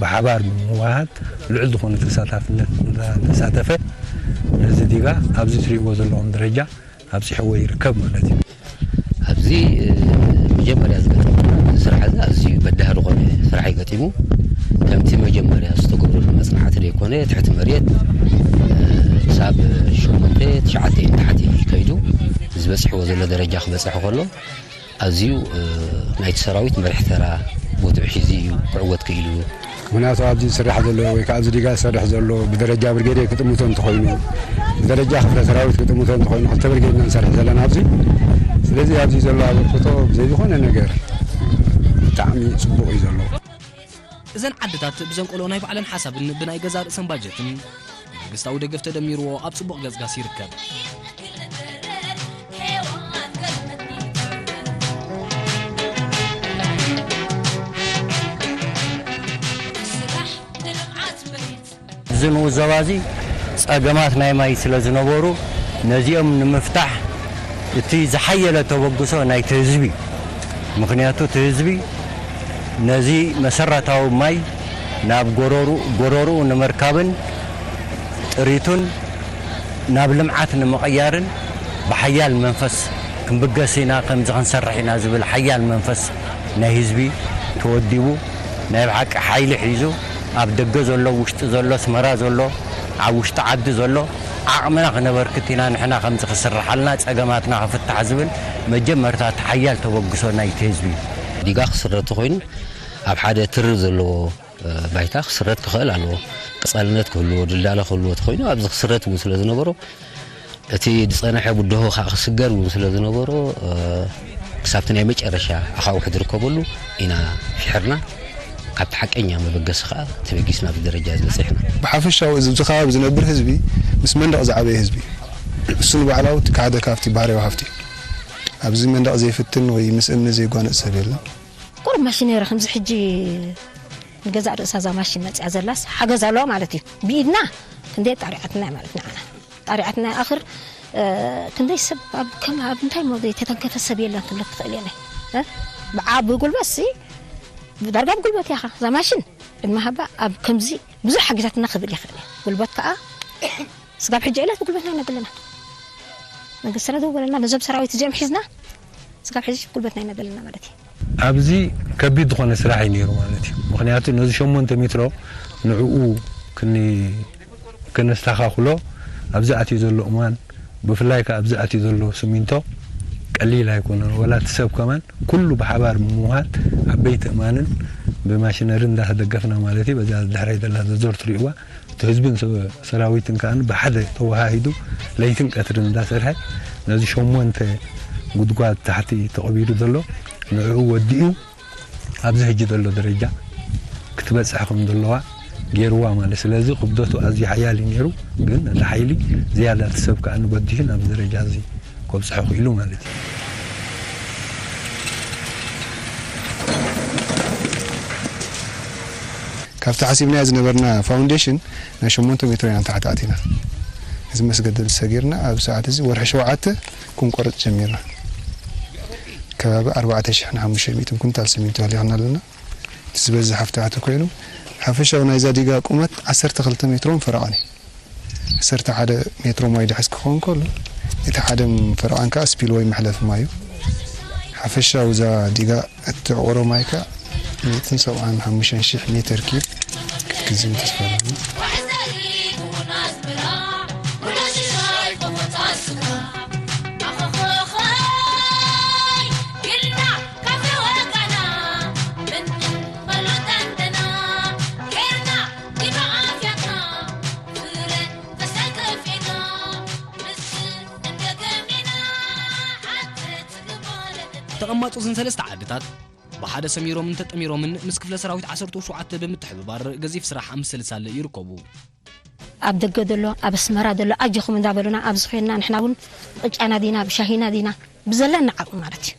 ብሓባር ብምውሃድ ልዑል ዝኾነ ተሳታፍነት እንዳተሳተፈ ነዚ ዲጋ ኣብዚ ትሪእዎ ዘለኹም ደረጃ ኣብጺሕዎ ይርከብ ማለት እዩ። ኣብዚ መጀመርያ ዝገጠመና ስራሕ እዚ ኣዝዩ በዳሂ ዝኾነ ስራሕ እዩ ገጢሙ። ከምቲ መጀመርያ ዝተገብረሉ መጽናዕቲ ዘይኮነ ትሕቲ መሬት ክሳብ ሸሞንተ ትሽዓተ እዩ ንታሕቲ ከይዱ እዚ በጺሕዎ ዘሎ ደረጃ ክበጽሕ ከሎ ኣዝዩ ናይቲ ሰራዊት መሪሕ ተራ ቦትኡ ሒዙ እዩ ክዕወት ክኢሉ። ምኽንያቱ ኣብዚ ዝስራሕ ዘሎ ወይ ከዓ ኣብዚ ዲጋ ዝሰርሕ ዘሎ ብደረጃ ብርጌድ ክጥምቶ እንተኾይኑ ብደረጃ ክፍለ ሰራዊት ክጥምቶ እንተኾይኑ ክልተ ብርጌድ ኢና ንሰርሕ ዘለና ኣብዚ። ስለዚ ኣብዚ ዘሎ ኣበርክቶ ብዘይ ዝኾነ ነገር ብጣዕሚ ፅቡቕ እዩ ዘሎ። እዘን ዓድታት ብዘንቀሎ ናይ ባዕለን ሓሳብን ብናይ ገዛ ርእሰን ባጀትን መንግስታዊ ደገፍ ተደሚርዎ ኣብ ጽቡቕ ገጽጋስ ይርከብ። እዚ ንኡስ ዞባ እዚ ጸገማት ናይ ማይ ስለ ዝነበሩ ነዚኦም ንምፍታሕ እቲ ዝሓየለ ተበግሶ ናይቲ ህዝቢ እዩ። ምኽንያቱ እቲ ህዝቢ ነዚ መሰረታዊ ማይ ናብ ጎረሩ- ጎረርኡ ንምርካብን ጥሪቱን ናብ ልምዓት ንምቕያርን ብሓያል መንፈስ ክንብገስ ኢና፣ ከምዚ ክንሰርሕ ኢና ዝብል ሓያል መንፈስ ናይ ህዝቢ ተወዲቡ ናይ ብሓቂ ሓይሊ ሒዙ ኣብ ደገ ዘሎ ውሽጢ ዘሎ ኣስመራ ዘሎ ኣብ ውሽጢ ዓዲ ዘሎ ዓቕምና ክነበርክት ኢና ንሕና ከምዚ ክስርሓልና ጸገማትና ክፍታሕ ዝብል መጀመርታ እቲ ሓያል ተበግሶ ናይቲ ህዝቢ እዩ። ዲጋ ክስረት ተኾይኑ ኣብ ሓደ ትሪ ዘለዎ ባይታ ክስረት ክኽእል ኣለዎ። ቀጻልነት ክህልዎ፣ ድልዳለ ክህልዎ ተኾይኑ ኣብዚ ክስረት እውን ስለ ዝነበሮ እቲ ዝጸንሐ ብድሆ ከዓ ክስገር እውን ስለ ዝነበሮ ክሳብቲ ናይ መጨረሻ ኣኻውሕ ዝርከበሉ ኢና ፊሕርና። ካብቲ ሓቀኛ መበገሲ ከዓ ተበጊስና ኣብዚ ደረጃ ዝበፂሕና። ብሓፈሻዊ እዚ ኣብዚ ከባቢ ዝነብር ህዝቢ ምስ መንደቕ ዝዓበየ ህዝቢ እዩ። እሱ ንባዕላዊ እቲ ሓደ ካብቲ ባህርያዊ ሃፍቲ እዩ። ኣብዚ መንደቕ ዘይፍትን ወይ ምስ እምኒ ዘይጓነፅ ሰብ የለን። ቁሩብ ማሽነሪ ከምዚ ሕጂ ንገዛእ ርእሳ እዛ ማሽን መፅያ ዘላስ ሓገዝ ኣለዋ ማለት እዩ። ብኢድና ክንደይ ጣሪዓትና ማለት ንዓና ጣሪዓትና ኣኽር ክንደይ ሰብ ኣብ ከም ኣብ እንታይ ሞ ዘይተተንከፈ ሰብ የለን ክብለክ ትኽእል እየ። ብዓ ብጉልበት ሲ ዳርጋ ብጉልበት ያኻ እዛ ማሽን ዕድመ ሃባ ኣብ ከምዚ ብዙሕ ሓጊዛትና ክብል ይኽእል እየ። ጉልበት ከዓ ስጋብ ሕጂ ዕለት ብጉልበትና ኢና ዘለና። መንግስትና ደወለና ነዞም ሰራዊት እዚኦም ሒዝና ስጋብ ሕጂ ጉልበትና ኢና ዘለና ማለት እዩ። ኣብዚ ከቢድ ዝኾነ ስራሕ እዩ ነይሩ ማለት እዩ። ምኽንያቱ ነዚ ሸሞንተ ሜትሮ ንዕኡ ክኒ- ክነስተኻኽሎ ኣብዚ ኣትዩ ዘሎ እማን ብፍላይ ከኣ ኣብዚ ኣትዩ ዘሎ ስሚንቶ ቀሊል ኣይኮነን። ወላ እቲ ሰብ ከማን ኩሉ ብሓባር ብምውሃድ ዓበይቲ እማንን ብማሽነሪ እንዳተደገፍና ማለት እዩ። በዛ ድሕረይ ዘላ ዘዞር ትሪእዋ እቲ ህዝብን ሰራዊትን ከኣ ብሓደ ተወሃሂዱ ለይትን ቀትርን እንዳሰርሐ ነዚ ሸሞንተ ጉድጓድ ታሕቲ ተቐቢሩ ዘሎ ንዕኡ ወዲኡ ኣብዚ ሕጂ ዘሎ ደረጃ ክትበፅሕ ከም ዘለዋ ገይርዋ ማለት ስለዚ ክብደቱ ኣዝዩ ሓያል እዩ ነይሩ ግን እቲ ሓይሊ ዝያዳ እቲ ሰብ ከዓ ንበዲሁ ናብዚ ደረጃ እዚ ከብፅሖ ክኢሉ ማለት እዩ። ካብቲ ሓሲብናዮ ዝነበርና ፋውንዴሽን ናይ ሸሞንተ ሜትሮ ኢና ንታሕቲ ኣቲና። እዚ መስገደል ሰጊርና ኣብ ሰዓት እዚ ወርሒ ሸውዓተ ክንቆርፅ ጀሚርና። ከባቢ ኣርባዕተ ሽሕን ሓሙሽተ ሚእትን ኩንታል ስሚንቶ ኣሊኽና ኣለና። እቲ ዝበዝሕ ኣብቲ ታሕቲ ኮይኑ ሓፈሻዊ ናይዛ ዲጋ ቁመት ዓሰርተ ክልተ ሜትሮን ፈረቓን እዩ። ዓሰርተ ሓደ ሜትሮ ማይ ድሕዝ ክኸውን ከሎ እቲ ሓደ ፈረቓን ከዓ ስፒል ወይ መሕለፊ ማይ እዩ። ሓፈሻዊ እዛ ዲጋ እትዕቑሮ ማይ ከዓ ሚእትን ሰብዓን ሓሙሽተን ሽሕ ሜትር ኪዩብ ክትግዝም ተስፋ ኣለና። ተቐማጦ እዘን ሰለስተ ዓድታት ብሓደ ሰሚሮምን ተጠሚሮምን ምስ ክፍለ ሰራዊት ዓሰርተ ሸውዓተ ብምትሕብባር ገዚፍ ስራሕ ኣብ ምስልሳል ይርከቡ። ኣብ ደገ ዘሎ ኣብ ኣስመራ ዘሎ ኣጆኹም እንዳበሉና ኣብዚ ኮይንና ንሕና እውን ብቅጫና ዲና ብሻሂና ዲና ብዘለና ዓቕሚ ማለት እዩ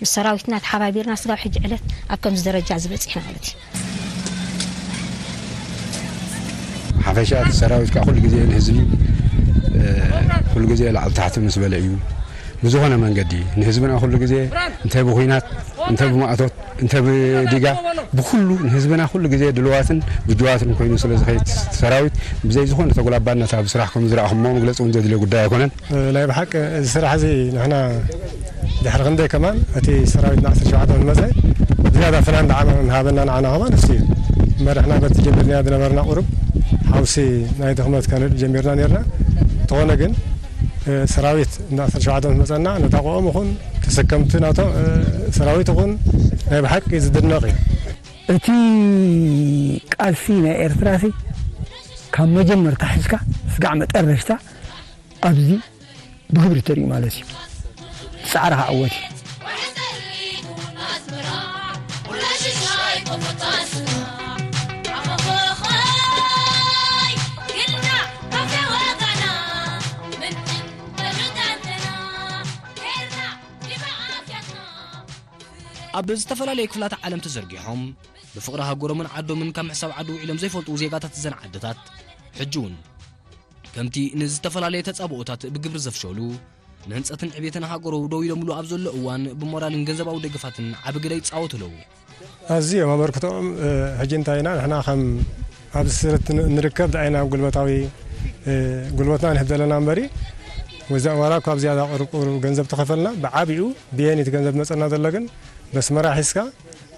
ምስ ሰራዊትና ተሓባቢርና ስጋብ ሕጂ ዕለት ኣብ ከምዚ ደረጃ ዝበፂሕና ማለት እዩ። ሓፈሻ እቲ ሰራዊት ከዓ ኩሉ ግዜ ንህዝቢ ኩሉ ግዜ ላዕሊ ታሕቲ ምስ በለ እዩ ብዝኾነ መንገዲ ንህዝብና ኩሉ ግዜ እንተ ብኹናት እንተ ብማእቶት እንተ ብዲጋ ብኩሉ ንህዝብና ኩሉ ግዜ ድልዋትን ብጅዋትን ኮይኑ ስለ ዝኸይድ ሰራዊት ብዘይ ዝኾነ ተጉላባነት ኣብ ስራሕ ከም ዝረኣኹሞ መግለፂ እውን ዘድልዮ ጉዳይ ኣይኮነን። ናይ ብሓቂ እዚ ስራሕ እዚ ንሕና ድሕሪ ክንደይ ከማን እቲ ሰራዊትና ዓሰርተ ሸውዓተ ምስ መፀ ዝያዳ ፍናን ደኣ ሃበና ንዓና ከማን እሱ እዩ። እምበር ንሕና በቲ ጀሚርናዮ ዝነበርና ቁሩብ ሓውሲ ናይ ድኽመት ከንርኢ ጀሚርና ነይርና። እንተኾነ ግን ሰራዊት እንዳ ዓሰርተ ሸውዓተ ምስ መፀና ነታቑኦም ይኹን ተሰከምቲ ናቶም ሰራዊት ይኹን ናይ ብሓቂ ዝድነቕ እዩ። እቲ ቃልሲ ናይ ኤርትራሲ ካብ መጀመርታ ሒዝካ ስጋዕ መጠረሽታ ኣብዚ ብግብሪ ተሪኡ ማለት እዩ። ጻዕርኻ ዕወት እዩ። ኣብ ዝተፈላለየ ክፍላተ ዓለም ተዘርጊሖም ብፍቕሪ ሃገሮምን ዓዶምን ካብ ምሕሳብ ዓዲ ውዒሎም ዘይፈልጡ ዜጋታት እዘን ዓድታት፣ ሕጂ እውን ከምቲ ንዝተፈላለየ ተጻብኦታት ብግብሪ ዘፍሸሉ፣ ንህንጸትን ዕቤትን ሃገሩ ደው ኢሎምሉ ኣብ ዘሎ እዋን፣ ብሞራልን ገንዘባዊ ደገፋትን ዓቢ ግደ ይጻወቱ ኣለዉ። ኣዝዮም ኣበርክቶኦም፣ እ፣ ሕጂ እንታይ ኢና ንሕና ከም ኣብዚ ስደት ን-፣ ንርከብ ደኣይና ጉልበታዊ፣ እ፣ ጉልበትና ንህብ ዘለና እምበሪ፣ ወዛ-፣ ዋላ እኳ ኣብ ዝያዳ ቅሩብ ቅሩብ ገንዘብ ተኸፈልና፣ ብዓቢኡ ብየን እቲ ገንዘብ መጸና ዘሎ ግን በስመራ ሒዝካ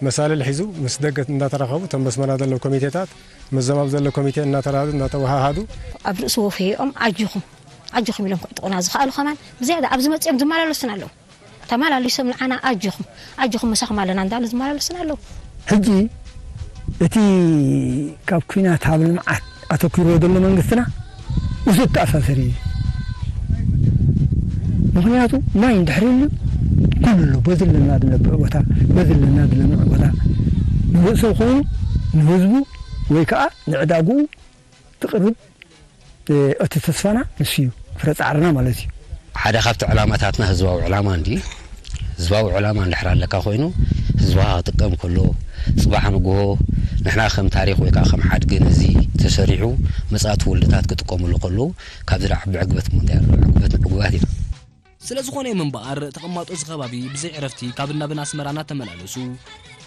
መሳልል ሒዙ ምስ ደገ እንዳተራኸቡ፣ እቶም በስመራ ዘለዉ ኮሚቴታት፣ መዘባብ ዘሎ ኮሚቴ እናተራዱ፣ እናተወሃሃዱ። ኣብ ርእሲ ወፈይኦም ኣጆኹም፣ ኣጆኹም ኢሎም ክዕጥቑና ዝኸኣሉ ከማን ብዝያዳ ኣብዚ መጺኦም ዝመላለሱና ኣለዉ። ተመላሊሶም ንዓና ኣጆኹም፣ ኣጆኹም ምሳኹም ኣለና እንዳሉ ዝመላለሱና ኣለዉ። ሕጂ እቲ ካብ ኲናት ኣብ ልምዓት ኣተኲርዎ ዘሎ መንግስትና ውሱድ ተኣሳሰሪ እዩ። ምኽንያቱ ማይ እንድሕር የሉ ኩሉ በዚ ኣለና ዝነብዕ ቦታ፣ በዚ ኣለና ዝለምዕ ቦታ ንርእሱ ኮይኑ ንህዝቡ ወይ ከዓ ንዕዳግኡ ትቕርብ፣ እ፣ እቲ ተስፋና ንሱ እዩ፣ ፍረ ጻዕርና ማለት እዩ። ሓደ ካብቲ ዕላማታትና ህዝባዊ ዕላማ እንዲ፣ ህዝባዊ ዕላማ እንድሕር ኣለካ ኮይኑ፣ ህዝብኻ ክጥቀም ከሎ፣ ጽባሕ ንግሆ ንሕና ከም ታሪኽ ወይ ከዓ ከም ሓድጊ ነዚ ተሰሪሑ መጻእቲ ወለዶታት ክጥቀምሉ ከለዉ፣ ካብዚ ደኣ ዓቢ ዕግበት እሞ እንታይ ኣሎ? ዕግበት ንዕጉባት ኢና። ስለ ዝኾነ እዮም እምበኣር፣ ተቐማጦ እዚ ከባቢ ብዘይ ዕረፍቲ ካብ እንዳብን ኣስመራ እናተመላለሱ፣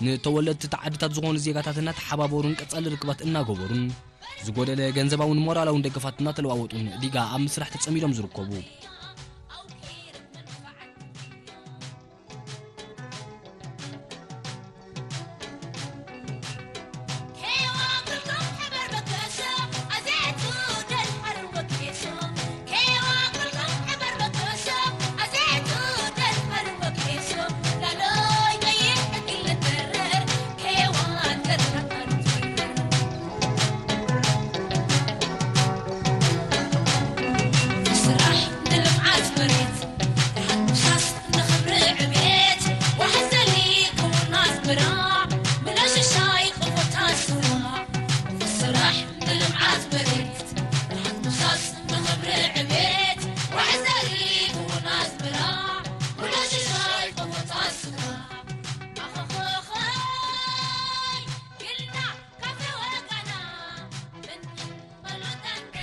ንተወለድቲ እቲ ዓድታት ዝኾኑ ዜጋታት እናተሓባበሩን ቀጻሊ ርክባት እናገበሩን፣ ዝጎደለ ገንዘባውን ሞራላውን ደገፋት እናተለዋወጡን ዲጋ ኣብ ምስራሕ ተጸሚዶም ዝርከቡ።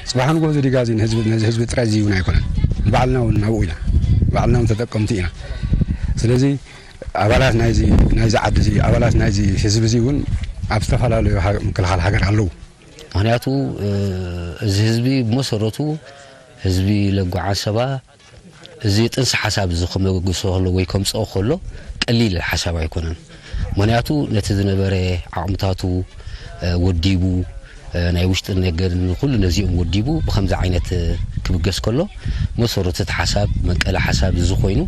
ጽባሕ ንግሆ እዚ ዲጋ እዚ ንህዝቢ፣ ነዚ ህዝቢ ጥራይ ዝይውን ኣይኮነን። ንባዕልና እውን ናብኡ ኢና። ንባዕልና እውን ተጠቀምቲ ኢና። ስለዚ ኣባላት ናይዚ፣ ናይዚ ዓዲ እዚ፣ ኣባላት ናይዚ ህዝቢ እዚ እውን ኣብ ዝተፈላለዩ ሃ-፣ ምክልኻል ሃገር ኣለዉ። ምኽንያቱ፣ እ፣ እዚ ህዝቢ ብመሰረቱ ህዝቢ ለጉዓ ሰባ እዚ ጥንሲ ሓሳብ እዚ ክመግሶ ከሎ ወይ ከምጽኦ ከሎ ቀሊል ሓሳብ ኣይኮነን። ምኽንያቱ ነቲ ዝነበረ ዓቕምታቱ፣ እ፣ ወዲቡ፣ እ፣ ናይ ውሽጥን ነገርን ኩሉ ነዚኦም ወዲቡ ብኸምዚ ዓይነት፣ እ፣ ክብገስ ከሎ መሰረቱ እቲ ሓሳብ መንቀሊ ሓሳብ እዚ ኮይኑ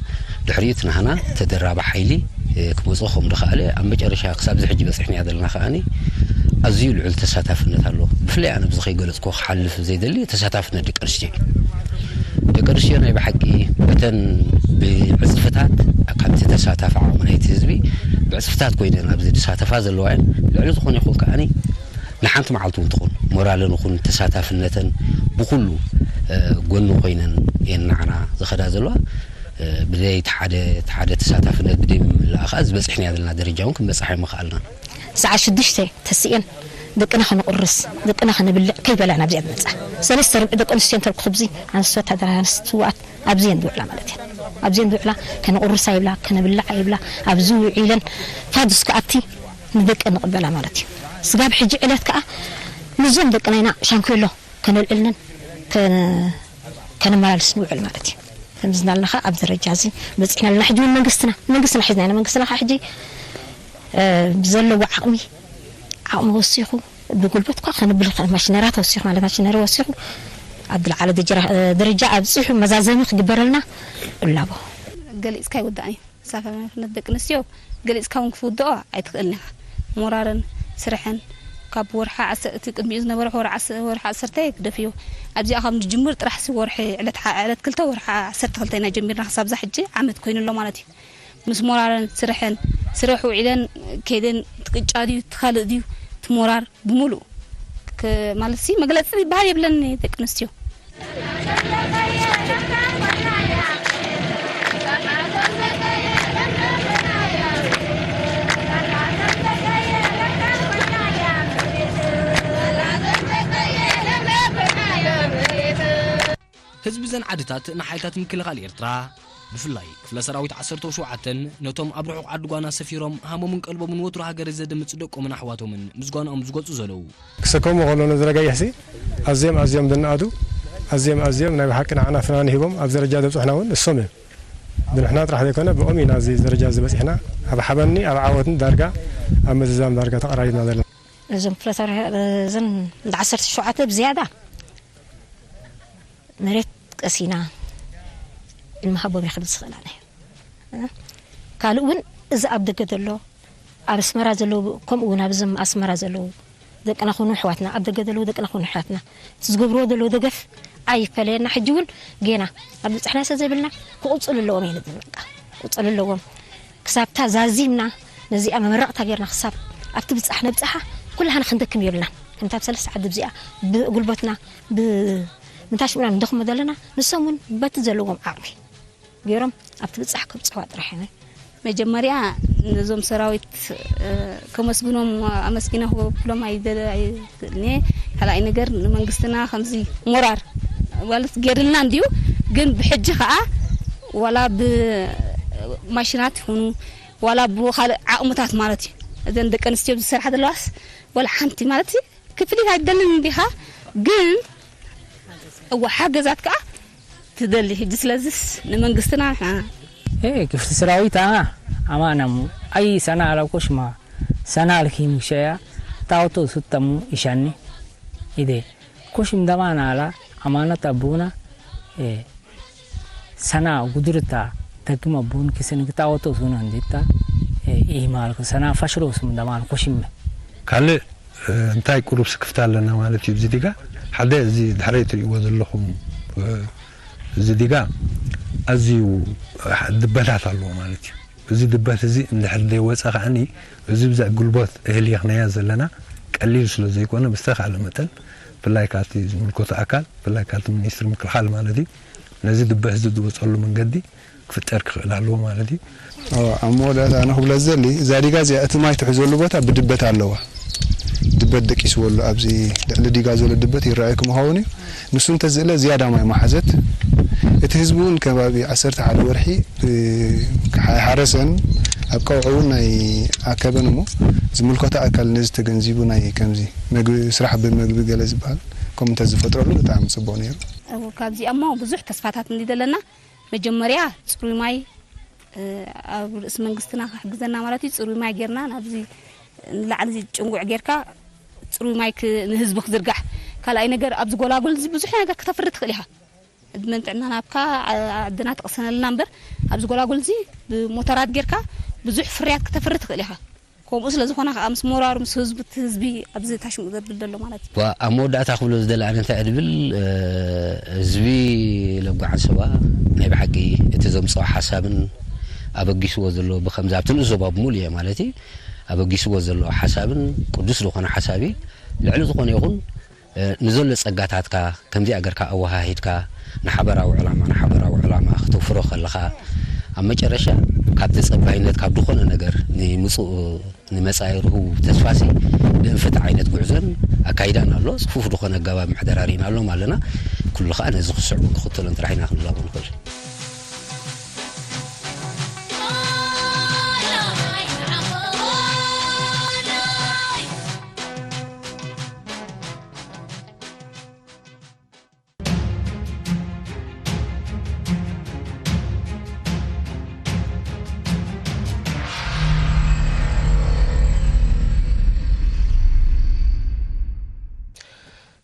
ድሕሪኡ እቲ ናህና ተደራቢ ሓይሊ፣ እ፣ ክመጽኦ ከም ዝኸኣለ ኣብ መጨረሻ ክሳብ እዚ ሕጂ በጺሕናዮ ዘለና ከኣኒ ኣዝዩ ልዑል ተሳታፍነት ኣሎ። ብፍላይ ኣነ ብዚ ከይገለጽኩ ክሓልፍ ዘይደሊ ተሳታፍነት ደቂ ኣንስትዮ እዩ። ደቂ ኣንስትዮ ናይ ብሓቂ በተን ብዕጽፍታት ካብቲ ተሳታፊ ዓቕሚ ናይቲ ህዝቢ ብዕጽፍታት ኮይነን ኣብዚ ዝሳተፋ ዘለዋ እየን። ልዕሊ ዝኾነ ይኹን ከኣኒ ንሓንቲ መዓልቲ እውን ትኹን ሞራለን ይኹን ተሳታፍነተን ብኹሉ፣ እ፣ ጎኒ ኮይነን እየን ንዓና ዝኸዳ ዘለዋ። እ፣ ብዘይ እቲ ሓደ፣ እቲ ሓደ ተሳታፍነት ብደይ ምምላእ ከዓ ዝበጽሕናዮ ዘለና ደረጃ እውን ክንበጽሕ ኣይምኸኣልናን። ሰዓት ሽዱሽተ ተሲኤን ደቅና ከነቑርስ፣ ደቅና ከነብልዕ ከይበላና ኣብዚኣ ዝመጻ። ሰለስተ ርብዒ ደቂ ኣንስትዮ እንተልኩ፣ ኣብዚ ኣንስቲ ወታደራዊ ኣንስቲ ስውኣት ኣብዚኤን ዝውዕላ ማለት እየን። ኣብዚኤን ዝውዕላ፣ ከነቑርሳ ይብላ፣ ከነብልዓ ይብላ፣ ኣብዚ ውዒለን ፋዱስ ክኣቲ ንደቀን ንቕበላ ማለት እዩ። ስጋብ ሕጂ ዕለት ከኣ ምስዞም ደቅና ኢና ሻንኩሎ ከነልዕልንን ከነ-፣ ከነመላልስ ንውዕል ማለት እዩ። ከምዚ እናልና ኸዓ ኣብ ደረጃ እዚ በጺሕና ኣለና። ሕጂ እውን መንግስትና፣ መንግስትና ሒዝና ኢና። መንግስትና ኸዓ ሕጂ፣ እ፣ ብዘለዎ ዓቕሚ፣ ዓቕሚ ወሲኹ፣ ብጉልበት እኳ ከነብል ይኽእል፣ ማሽነራት ወሲኹ ማለት ማሽነሪ ወሲኹ ኣብ ዝለዓለ ደጀራ-፣ እ፣ ደረጃ ኣብጺሑ መዛዘሚ ክግበረልና እላቦ። ገሊጽካ ኣይውዳእን እዩ። ተሳታፍነት ደቂ ኣንስትዮ ገሊጽካ እውን ክትውድኦ ኣይትኽእልን ኢኻ። ሞራረን ስርሐን ካብ ወርሒ ዓሰርተ፣ እቲ ቅድሚኡ ዝነበረ ወርሒ ዓሰርተ፣ ወርሒ ዓሰርተ ግደፍዮ። ኣብዚኣ ካብ ንጅምር ጥራሕ ሲ ወርሒ ዕለት ሓ-፣ ዕለት ክልተ ወርሒ ዓሰርተ ክልተ ኢና ጀሚርና ክሳብ እዛ ሕጂ ዓመት ኮይኑ ኣሎ ማለት እዩ። ምስ ሞራረን ስርሐን፣ ስራሕ ውዒለን ከይደን ትቅጫ ድዩ፣ ትኻልእ ድዩ፣ እቲ ሞራር ብምሉእ ክ-፣ ማለት ሲ መግለጺ ዝበሃል የብለን ደቂ ኣንስትዮ። ህዝቢ እዘን ዓድታት ንሓይልታት ምክልኻል ኤርትራ፣ ብፍላይ ክፍለ ሰራዊት ዓሰርተ ሸውዓተን፣ ነቶም ኣብ ርሑቕ ዓዲ ጓና ሰፊሮም ሃሞምን ቀልቦምን ወትሩ ሃገር ዘደምጽ ደቆምን ኣሕዋቶምን ምስጓናኦም ዝገልጹ ዘለዉ። ክሰከሙ ከሎ ነዚ ረጋይሕሲ ኣዝዮም ኣዝዮም ዝነኣዱ፣ ኣዝዮም ኣዝዮም ናይ ብሓቂ ንዓና ፍናን ሂቦም ኣብዚ ደረጃ ዘብጽሑና እውን እሶም እዮም። ብንሕና ጥራሕ ዘይኮነ ብኦም ኢና እዚ ደረጃ እዚ በጺሕና። ኣብ ሓበንኒ ኣብ ዓወትን ዳርጋ ኣብ ምዝዛም ዳርጋ ተቐራሪብና ዘለና። እዞም ክፍለ ሰራዊት እዘን እንዳ ዓሰርተ ሸውዓተ ብዝያዳ መሬት ቀሲና ንመሃቦም ይኽብል ዝኽእል ኣነ። ካልእ እውን እዚ ኣብ ደገ ዘሎ ኣብ ኣስመራ ዘለዉ ከምኡ እውን ኣብዞም ኣስመራ ዘለዉ ደቅና ኩኑ ኣሕዋትና ኣብ ደገ ዘለዉ ደቅና ኩኑ ኣሕዋትና እቲ ዝገብርዎ ዘለዉ ደገፍ ኣይፈለየና። ሕጂ እውን ጌና ኣብ ብፅሕና ሰ ዘይብልና ክቕፅሉ ኣለዎም እየ ንብል። በቃ ክቕፅሉ ኣለዎም። ክሳብታ ዛዚምና ነዚኣ መመረቕታ ጌርና ክሳብ ኣብቲ ብፃሕ ነብፅሓ ኩላህና ክንደክም የብልና። ከምታ ኣብ ሰለስተ ዓዲ ብዚኣ ብጉልበትና ብምንታይ ሽምና ንደኽሞ ዘለና ንሶም እውን በቲ ዘለዎም ዓቕሚ ገይሮም ኣብቲ ብጻሕ ከብጽሕዋ ጥራሕ እየ። መጀመርያ ነዞም ሰራዊት ከመስግኖም ኣመስጊነ ክብሎም ኣይደልየ። ካልኣይ ነገር ንመንግስትና ከምዚ ሞራር ማለት ገይርልና እንድዩ፣ ግን ብሕጂ ከኣ ዋላ ብማሽናት ይኹኑ ዋላ ብኻልእ ዓቕምታት ማለት እዩ እዘን ደቂ ኣንስትዮ ዝሰርሓ ዘለዋስ ዋላ ሓንቲ ማለት እዩ ክፍሊት ኣይደልን እንዲኻ ግን እወ ሓገዛት ከኣ ትደሊ። ሕጂ ስለዝስ ንመንግስትና ንሕና إيه كيف سراويت أنا أمانة مو أي سنة على كوشما سنة الكيم شيا تاوتو ستمو إشاني إذا كوشم دمان على أمانة أبونا إيه ሰና ጉድርታ ተግመ ቡን ክስን ክታወቶ ሱና እንዲታ ኢማል ሰና ፈሽሮ ስም ደማን ኮሽመ ካልእ እንታይ ቁሩብ ስክፍታ ኣለና ማለት እዩ። እዚ ዲጋ ሓደ እዚ ድሕረይ ትርእይዎ ዘለኹም እዚ ዲጋ ኣዝዩ ድበታት ኣለዎ ማለት እዩ። እዚ ድበት እዚ እንድሕር ዘይወፀ ከዓኒ እዚ ብዛዕ ጉልበት እህል የኽነያ ዘለና ቀሊል ስለ ዘይኮነ ብዝተኻለ መጠን ብፍላይ ካብቲ ዝምልከቶ ኣካል ብፍላይ ካብቲ ሚኒስትሪ ምክልኻል ማለት እዩ ነዚ ድበት እዚ ዝወፀሉ መንገዲ ክፍጠር ክኽእል ኣለዎ ማለት እዩ። ኣብ መወዳእታ ኣነ ክብሎ ዝደሊ እዛ ዲጋ እዚኣ እቲ ማይ ትሕዘሉ ቦታ ብድበት ኣለዋ። ድበት ደቂስዎ ኣሎ ኣብዚ ልዕሊ ዲጋ ዘሎ ድበት ይረኣየኩም ይኸውን እዩ። ንሱ እንተዝእለ ዝያዳ ማይ መሓዘት እቲ ህዝቢ እውን ከባቢ ዓሰርተ ሓደ ወርሒ ኣይሓረሰን ኣብ ቀውዒ እውን ናይ ኣከበን እሞ ዝምልከቶ ኣካል ነዚ ተገንዚቡ ናይ ከምዚ መግቢ ስራሕ ብምግቢ ገለ ዝበሃል ከምኡ እንተዝፈጥረሉ ብጣዕሚ ፅቡቕ ነይሩ። ካብዚኣ እሞ ብዙሕ ተስፋታት እንዲ ዘለና መጀመርያ ፅሩይ ማይ ኣብ ርእሲ መንግስትና ክሕግዘና ማለት እዩ። ፅሩይ ማይ ጌርና ናብዚ ንላዕሊ ጭንጉዕ ጌርካ ፅሩይ ማይ ንህዝቢ ክዝርጋሕ። ካልኣይ ነገር ኣብዚ ጎላጉል እዚ ብዙሕ ነገር ክተፍሪ ትኽእል ኢኻ። ዕድመን ጥዕናን ሃብካ ዓድና ትቕሰነልና እምበር ኣብዚ ጎላጉል እዚ ብሞተራት ጌርካ ብዙሕ ፍርያት ክተፍሪ ትኽእል ኢኻ። ከምኡ ስለ ዝኾነ ከዓ ምስ ሞራሩ ምስ ህዝቡ እቲ ህዝቢ ኣብዚ ታሽሙ ዘብል ዘሎ ማለት እዩ። ኣብ መወዳእታ ክብሎ ዝደሊ ኣነ እንታይ እየ ድብል ህዝቢ ለጓዓን ሰባ ናይ ብሓቂ እቲ ዘምፅኦ ሓሳብን ኣበጊስዎ ዘሎ ብከምዚ ኣብቲ ንእዞባ ብምሉእ እየ ማለት እዩ ኣበጊስዎ ዘሎ ሓሳብን ቅዱስ ዝኾነ ሓሳብ እዩ ልዕሊ ዝኾነ ይኹን ንዘሎ ጸጋታትካ ከምዚኣ ገርካ ኣወሃሂድካ ንሓበራዊ ዕላማ ንሓበራዊ ዕላማ ክተውፍሮ ከለኻ ኣብ መጨረሻ ካብ ተጸባይነት ካብ ዝኾነ ነገር ንምጹእ ንመጻኢ ርሁው ተስፋሲ ንእንፈት ዓይነት ጉዕዞን ኣካይዳን ኣሎ ጽፉፍ ዝኾነ ኣገባብ ምሕደራር ኢና ኣሎም ኣለና ኩሉ ኸኣ ነዚ ክስዕቡ ክኽተሎን ጥራሕ ኢና ክንላቦ ንኽእል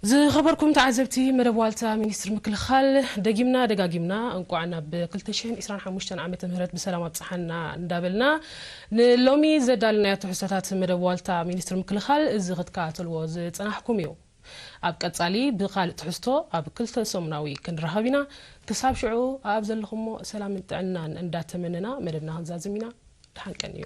ዝኸበርኩም ተዓዘብቲ መደብ ዋልታ ሚኒስትሪ ምክልኻል ደጊምና ደጋጊምና እንቋዕ ናብ ክልተ ሽሕን ዕስራን ሓሙሽተን ዓመተ ምህረት ብሰላም ኣብፀሓና እንዳበልና ንሎሚ ዘዳልናዮ ትሕዝቶታት መደብ ዋልታ ሚኒስትሪ ምክልኻል እዚ ክትከታተልዎ ዝፀናሕኩም እዩ። ኣብ ቀጻሊ ብኻልእ ትሕዝቶ ኣብ ክልተ ሰሙናዊ ክንራኸብ ኢና። ክሳብ ሽዑ ኣብ ዘለኹሞ ሰላምን ጥዕናን እንዳተመነና መደብና ክንዛዝም ኢና። ደሓን ቀንዩ።